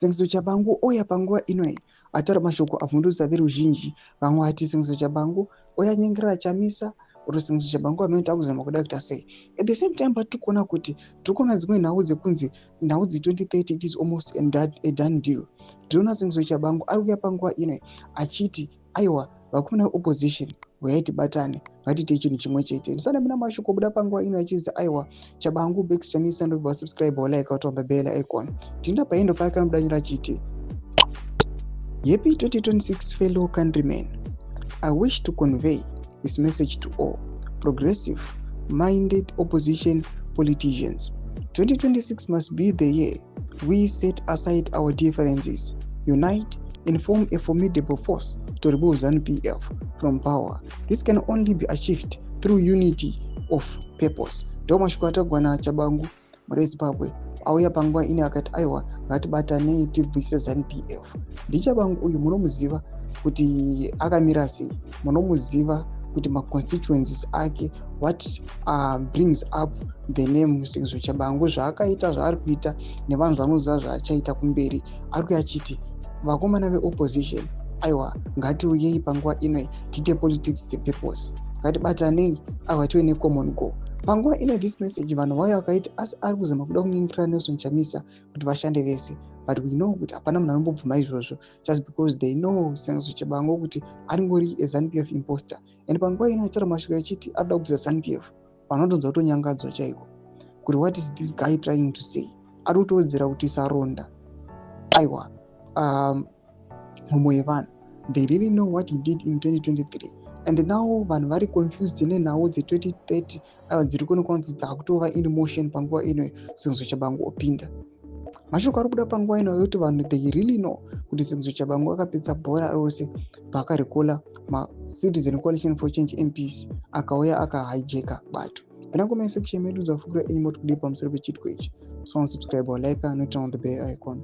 Sengezo Tshabangu ouya panguva inoyi ataura mashoko avhundutsa veruzhinji. Vamwe vati Sengezo Tshabangu ouya anyengerera Chamisa, kuti Sengezo Tshabangu amene takuzama kuda kuita sei. At the same time, patiri kuona kuti tiri kuona dzimwe nhau dzekunzi nhau dze2030, it is almost a done deal. Tiriona Sengezo Tshabangu ari kuuya panguva inoyi achiti, aiwa, vakomana veopposition, uyai tibatane, ngatiitei chinhu chimwe chete. Ndisana mina mashoko obuda panguva ino achinzi, aiwa, Tshabangu backs Chamisa. Ndobva subscribe, like, watomba bell icon. Tinda paendo pake anobudanyira achiti, "Happy 2026, fellow countrymen. I wish to convey this message to all progressive minded opposition politicians. 2026 must be the year we set aside our differences, unite and form a formidable force to remove ZANU-PF from power. This can only be achieved through unity of purpose." Ndo mashoko atagwa naTshabangu mureZimbabwe. Auya panguva ino akati, aiwa, ngatibatanei tibvise ZANU-PF. NdiTshabangu uyu, munomuziva kuti akamira sei, munomuziva kuti maconstituencies ake, what brings up the name Sengezo Tshabangu, zvaakaita, zvaari kuita, nevanhu vanoziva zvaachaita kumberi. Ari kuya achiti, vakomana veopposition, aiwa, ngatiuyei panguva inoi tiite politics the purpose, ngatibatanei, aiwa, tive necommon goal. Panguva ino this message vanhu vauya vakaiti asi ari kuzama kuda kunyengerera Nelson Chamisa kuti vashande vese, but we know kuti hapana munhu anombobvuma izvozvo, just because they know Sengezo Tshabangu kuti aringori aZANU-PF imposter. And panguva ino ataura mashoko achiti arikuda kubvisa ZANU-PF, vanotonza kutonyangadzwa chaiko kuti, what is this guy trying to say? Ari kutowedzera kuti saronda, aiwa, mumwe yevanhu. They really know what he did in 2023, and now vanhu vari confused nenhau dze2030, aiwa, dziri kuonekwa kunzi dzakutova in motion panguva ino. Sengezo Tshabangu opinda, mashoko ari kubuda panguva ino ekuti vanhu, they really know kuti Sengezo Tshabangu akapedza bhora rose paakarecalla maCitizen Coalition for Change MPs, akauya akahijacka bato. Pina comment section medu, dzafukura enyu moti kudii pamusoro pechiitiko ichi. So subscribe or like, noturn on the bell icon.